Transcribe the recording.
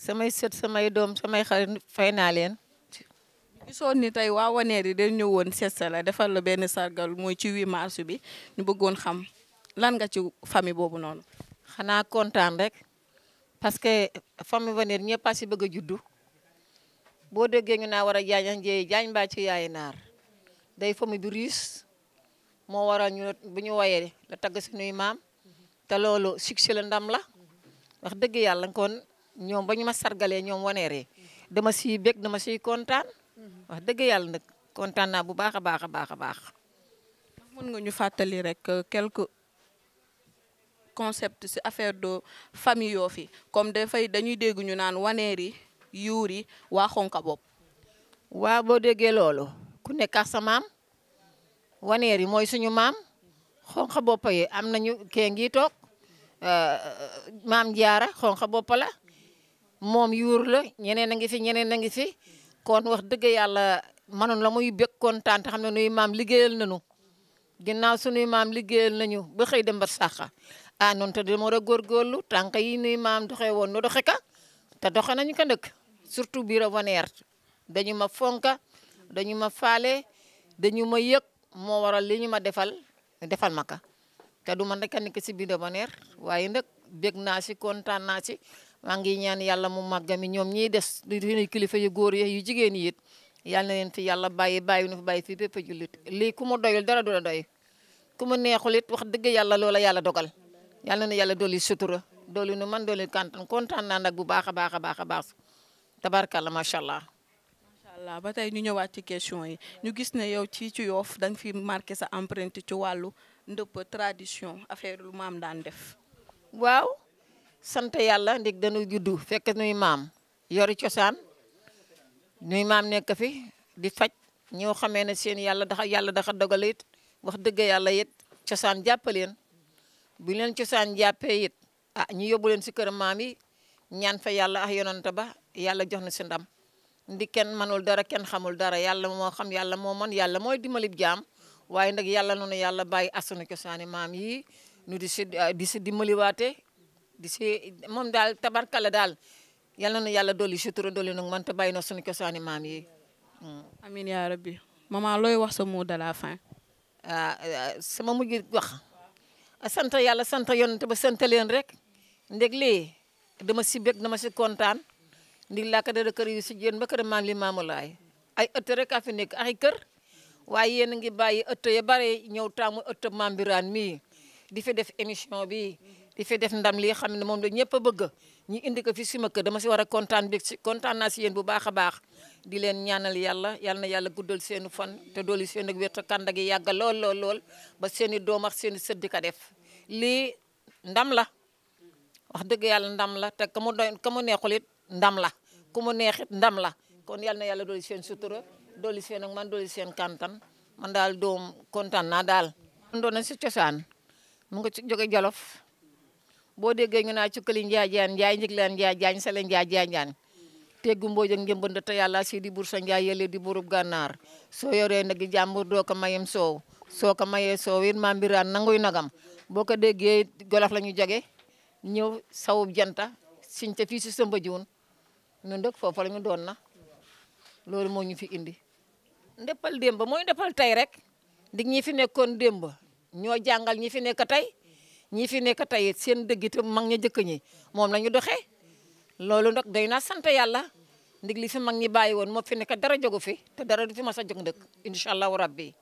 samay sët samay doom samay xarit fay naa leen. gisoon ni tey waa Waneer yi dañ ñëwoon seet la defal la benn sargal mooy ci 8 mars bi ñu bëggoon xam lan nga ci famille boobu noonu. xanaa kontaan rek parce que famille Waneer ñëpp a si bëgg a juddu boo déggee ñu naa war a jaañ njëy jaañ mbaa ci yaay naar day famille bi riis moo waral ñu bu ñu woyee la tagg suñuy maam te loolu succès la ndam la wax dëgg yàlla kon ñoom ba ñu ma sargalee ñoom Waneer yi dama siy bég dama siy kontaan wax dëgg yàlla nag kontaan naa bu baax a baax a baax a baax. mën nga ñu fàttali rek quelques concepts ci affaire de famille yoo fi comme dañuy dégg ñu naan Waneer yi yuur yi waa xonka bopp. waaw boo déggee loolu ku nekk ak sa maam Waneer yi mooy suñu maam xonqa bopp yi am nañu kee ngi toog maam jaara xonqa bopp la moom yuur la ñeneen a ngi fi ñeneen a ngi fi kon wax dëgg yàlla manoon la muy bég kontaan te xam ne nuy maam liggéeyal nañu ginnaaw suñuy maam liggéeyal nañu ba xëy dem ba saxa noonu te dama war a góorgóorlu tànk yi nuy maam doxee woon nu doxe ka te doxe nañu ko ndëkk surtout biir a Waneer dañu ma fonka dañu ma faale dañu ma yëg moo waral li ñu ma defal ma ka te du ma nekk nekk si biir a Waneer waaye nag bég naa si kontaan naa si maa ngi ñaan yàlla mu màggami ñoom ñiy des di kilifa yu góor yi yu jigéen yi it yàlla na leen fi yàlla bàyyi nu fi bàyyi fi bépp jullit lii ku mu doyul dara du la doy ku mu neexul it wax dëgg yàlla loola yàlla dogal yàlla na yàlla dolli sutura dolli nu man dolli kantan kontaan naa nag bu baax a baax a baax a baax tabarkàlla macha allah. macha allah ba tey ñu ñëwaat ci question yi ñu gis ne yow ci Yoff da nga fi marqué sa empreinte ci wàllu ndëpp tradition affaire lu maam daan def. waaw sant yàlla ndig dañu juddu fekk nuy maam yori cosaan nuy maam nekk fi di faj ñoo xamee ne seen yàlla dafa dogal it wax dëgg yàlla it cosaan jàppaleen bu leen cosaan jàppee it ñu yóbbu leen si kër maam yi ñaan fa yàlla ak yonante ba yàlla jox na si ndam ndi kenn manul dara kenn xamul dara yàlla moo xam yàlla moo man yàlla mooy dimbalib jaam waaye nag yàlla noonu yàlla bàyyi asunu cosaani maam yi nu di si dimbaliwaate di si moom daal tabarkala daal yàlla na yàlla dolli sutura dolli nag man te bàyyi na sunu cosaani maam yi. amiin yaa rabbi maman looy wax sa mot de la fin. sama mujj wax sant yàlla sant yonante ba sant leen rek ndeg lii dama si bég dama si kontaan ndig laa ko dara kër yu si jéen ba kër maam li maamu laay ay ëtt rek a fi nekk ay kër waaye yéen a ngi bàyyi ëtt ya bare ñëw taamu ëtt maam Birane mii di fi def émission bi di fi def ndam lii xam ne moom la ñëpp a bëgg ñu indi ko fi sima kër dama si war a kontaan bég si kontaan naa si yéen bu baax a baax di leen ñaanal yàlla yal na yàlla guddal seenu fan te dooli seen ak wér te kànda gi yàgga lool ba seeni doom ak seeni sët di ko def lii ndam la wax dëgg yàlla ndam la te ka mu neexul it ndam la ku mu neexit ndam la kon yal na yàlla dooli seen sutura dooli seen ak man dooli seen kantan man daal doom kontaan naa daal doon na si cosaan mu nga jóge Jolof boo déggee ñu naa cukkali njaajaan njaay njiglaan njaay jaañ sale njaay jaajaan teggu mbooj ak njëmbënd te yàlla si di bur sa njaay yële di burub gànnaar soo yoree nag jàmbur doo ko mayem soow soo ko mayee soow it maam Birane nanguy nagam boo ko déggee Jolof la ñu jóge ñëw sawub janta siñ te fii si sëmba jiwun ñun dëkk foofu la ñu doon na loolu moo ñu fi indi ndeppal démb mooy ndeppal tey rek dig ñi fi nekkoon démb ñoo jàngal ñi fi nekk tey ñi fi nekk tey seen dëgg te mag ña jëkk ñi moom la ñu doxee loolu nag day naa sant yàlla ndig li fi mag ñi bàyyi woon moo fi nekk dara jogu fi te dara du fi mas a jóg ndëkk incha allahu rabbi